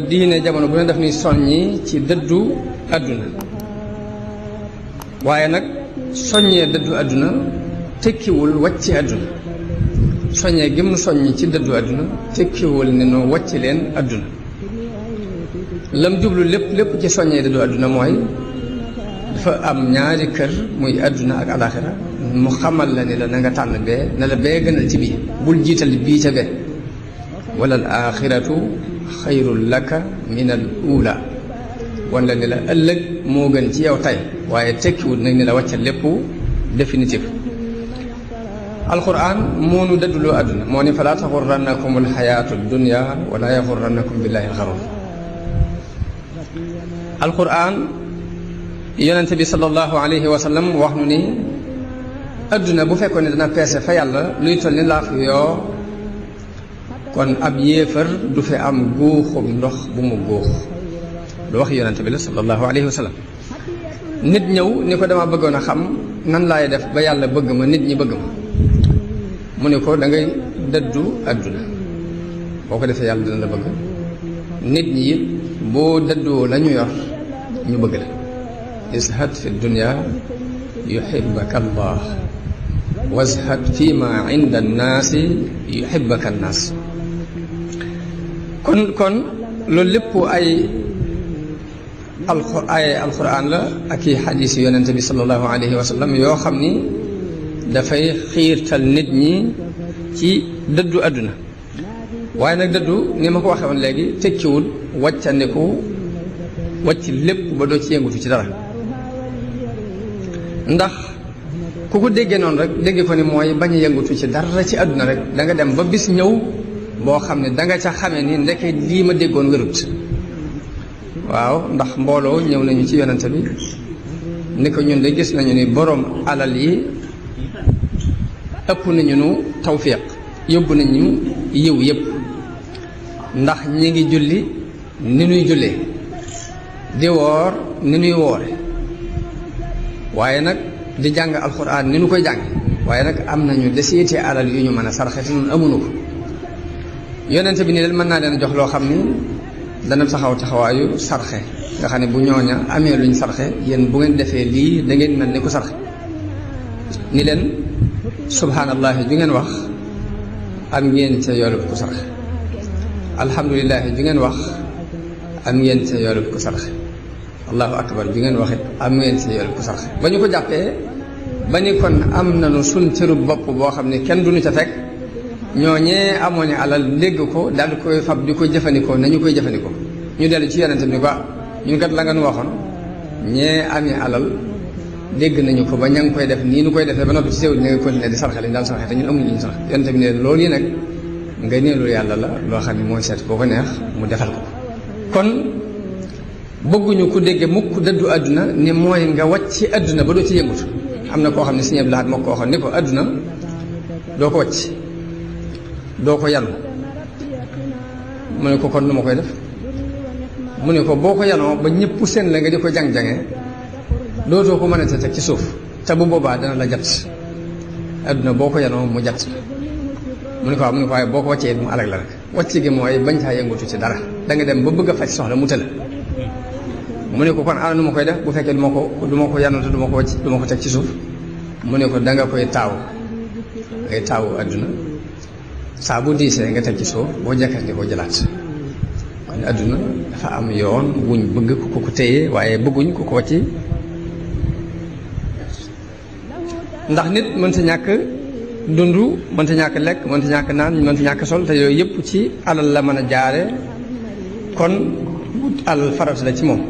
diine jamono bu ne daf ni soññi ci dëddu àdduna waaye nag soññee dëddu àdduna tekkiwul wàcc àdduna soññee gi mu soññi ci dëddu àdduna tekkiwul ne noo wàcc leen àdduna lam jublu lépp ci soññee dëddu àdduna mooy dafa am ñaari kër muy àdduna ak alaxira mu xamal la ni la na nga tànn bee na la bee gënal ci bii bul jiital bii ca bee wala al axiratu xayrun laka min al ula wan la ni la ëllëg moo gën ci yow tey waaye tekkiwul nag ni la wàccal lépp définitif alquran moo nu dëdduloo àdduna moo ni falaa taxurrannakum alxayaatu dunya wala yaxurrannakum billahi alxarur alquran yonente bi sallallahu alayhi wa sallam wax nu ni adduna bu fekkoon ne dana peese fa yàlla luy toll ni laaf yoo kon ab yéefar du fi am guuxum ndox bu mu guux lu wax yonente bi la sallallahu alayhi wa sallam nit ñëw ni ko dama bëggoon a xam nan laay def ba yàlla bëgg ma nit ñi bëgg ma mu ne ko da ngay dëddu adduna boo ko defee yàlla dina la bëgg nit ñi it boo dëddoo la ñu yor ñu bëgg la izhad fi dunya yuhibbaka allah wazhad fi ma inda annaasi yuhibbaka annaas kon loolu lépp ay alquran la ak i xadiis yonente bi sallallahu alayhi wa sallam yoo xam ni dafay xiirtal nit ñi ci dëddu àdduna waaye nag dëddu ni ma ko waxee woon léegi tekkiwul wàccandiku wàcc lépp ba doo ci yëngutu ci dara ndax ku ko déggee noonu rek dégg ko ni mooy bañ a yëngutu ci dara ci àdduna rek da nga dem ba bis ñëw boo xam ne da nga ca xamee ni ndeke lii ma déggoon wérut waaw ndax mbooloo ñëw nañu ci yonente bi ni ko ñun de gis nañu ni boroom alal yi ëpp nañu nu tawfiq yóbbu nañu yiw yëpp ndax ñi ngi julli ni nuy jullee di woor ni nuy woore waaye nag di jàng alxuraan ni nu koy jàng waaye nag am nañu desiiti alal yu ñu mën a sarxe te noonu amuñu ko yonente bi ni leen mën naa leen jox loo xam ni dana taxawaayu sarxe nga xam ne bu ñooña amee luñ sarxe yéen bu ngeen defee lii da ngeen mel ni ku sarxe ni leen subhaanallahi ju ngeen wax am ngeen ca yoolub ku sarxe alhamdulilahi ju ngeen wax am ngeen ca yoolub ku sarxe allahu akbar ju ngeen wax it am ngeen ca yoolub ku sarxe ba ñu ko jàppee ba ni kon am nañu suñ cërub bopp boo xam ne kenn duñu ca teg ñooñee amoon alal dégg ko daal di koy fab di ko jëfandikoo nañu koy jëfandikoo ñu dellu ci yonente bi ni ko ñun kat la nga nu waxoon ñee amee alal dégg nañu ko ba ña ngi koy def nii nu koy defee ba noppi ci teewul ne nga continuer di sarxe li ñu daal sarxe te ñun amuñu li ñu sarxe yonente bi ne loolu yi nag nga neelul yàlla la loo xam ne mooy seet boo ko neex mu defal ko kon bëgguñu ku dégge mukk dëddu àdduna ni mooy nga wàcc ci àdduna ba doo ci yëngutu am na koo xam ne Sëñ Abdul Ahad moo ko waxoon ni ko àdduna doo ko wàcc doo ko yanu mu ne ko kon nu ma koy def mu ne ko boo ko yanoo ba ñëpp seen la nga di ko jàng-jangee dootoo ko mën a teg ci suuf te bu boobaa dana la jat adduna boo ko yanoo mu jat mu ne ko waaw mu ne ko waaye boo ko wàccee mu alag la rek wàcc gi mooy bañ caa yëngatu ci dara da nga dem ba bëgg a faj soxla mu tëla mu ne ko kon ana nu ma koy def bu fekkee du ma ko yanoo te du ma ko wàcc du ma ko teg ci suuf mu ne ko da nga koy taaw ngay taawu adduna saa bu diisee nga teg ci suuf boo jàkkandi ko jëlaat kon adduna dafa am yoon wuñ bëgg ku ko téye waaye bëgguñ ku ko wàcci ndax nit mënta ñàkk dund mënta ñàkk lekk mënta ñàkk naan mënta ñàkk sol te yooyu yëpp ci alal la mën a jaare kon alal farata la ci moom